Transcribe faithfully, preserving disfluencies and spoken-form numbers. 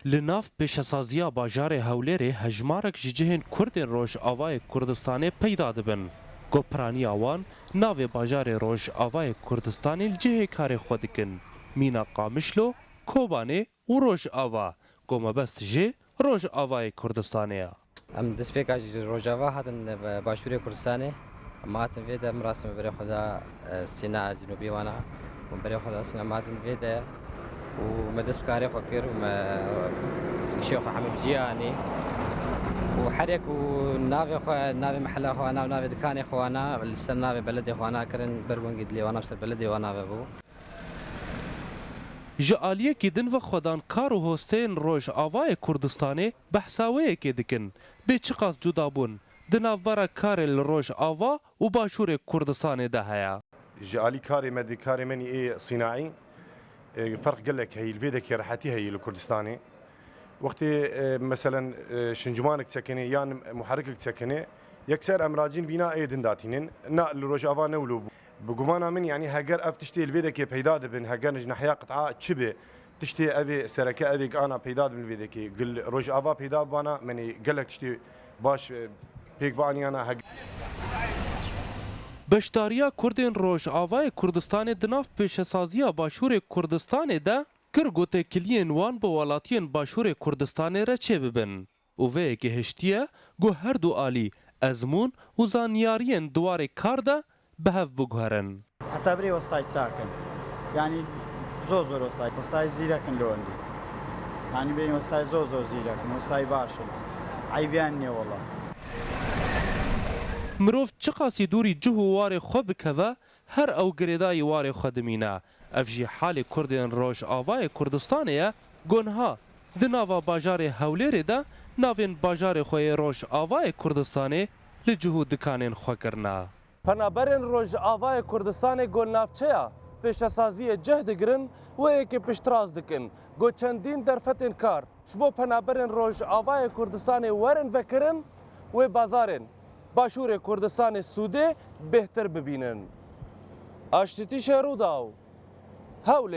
Li nav pêşesaziya bajarê Hewlêrê hejmarek ji cihên Kurdên Rojavayê Kurdistanê peyda dibin. Ku piraniya wan navê bajarê Rojavayê Kurdistanê li cihê karê xwe dikin. Mîna Qamişlo, Kobanê û Rojava, ku mebest jê Rojavayê Kurdistanê ye. Em destpêka ji Rojava hatin, e, Başûrê Kurdistanê. Em hatin vê de, em rastin berê xwe da, e, Sîna Cinûbî wana. Em berê xwe da Sîna, em hatin vê de û me dest bi karê xwe kir û me îşê xwe hemî bi cî anî. Û her yek û navê xwe, navê mehela xwe wana û navê dikanê xwe wana, li ser navê beledê xwe wana kirin, ber wengî dilê wana, bi ser beledê wana vebû. Ji aliyekî din ve xwedankar û hosteyên Rojavayê Kurdistanê behsa wê yekê dikin. Bê çiqas cudabûn di navbera karê li Rojava û Başûrê Kurdistanê de heye. Ji alî karê me di karê me nî ê sînaî, e, ferq gelek heyî, li vê dekê rehetî heyî li Kurdistanê. Wextê, e, meselen, e, şincimanek çekinê yan muherikek çekinê, yekser em racîn vîna ê din datînin. Na li Rojava ne wilo bû. Bi gumana min, yanî heger ev tiştê li vê dekê peyda dibin, heger ji nehiya qit'a çi be, tiştê evê sereke evê ana peyda dibin li vê dekê. Gil Rojava peyda bana, menê gelek tiştê baş, e, pêk bianiyana heg- Beşdariya Kurdên Rojavayê Kurdistanê di nav pêşesaziya Başûrê Kurdistanê de kir ku têkiliyên wan bi welatiyên Başûrê Kurdistanê re çêbibin û vê yekê hiştiye ku her du alî ezmûn û zanyariyên di warê kar de bi hev biguherin. Heta birê westayî çakin. Yanî zor zor westayî. Westayî zîrekin li wendî. Yanî bêyî westayî zor zor zîrekin. Westayî baş in. Eybiyan niye wela. Mirov çiqasî dûrî cih û warê xwe bikeve, her ew girêdayî warê xwe dimîne. Ev jî halê Kurdên Rojavayê Kurdistanê ye, ku niha di nava bajarê Hewlêrê de navên bajarê xwe yê Rojavayê Kurdistanê li cih û dikanên xwe kirine. Penaberên Rojavayê Kurdistanê ku li navçeya pêşesaziyê cih digirin, wê yekê piştrast dikin ku çendîn derfetên kar ji bo penaberên Rojavayê Kurdistanê werin vekirin, wê bazarên Başûrê Kurdistanê sûdê bêhtir bibînin. Aştîtî Şêrûdaw, Hewlêr.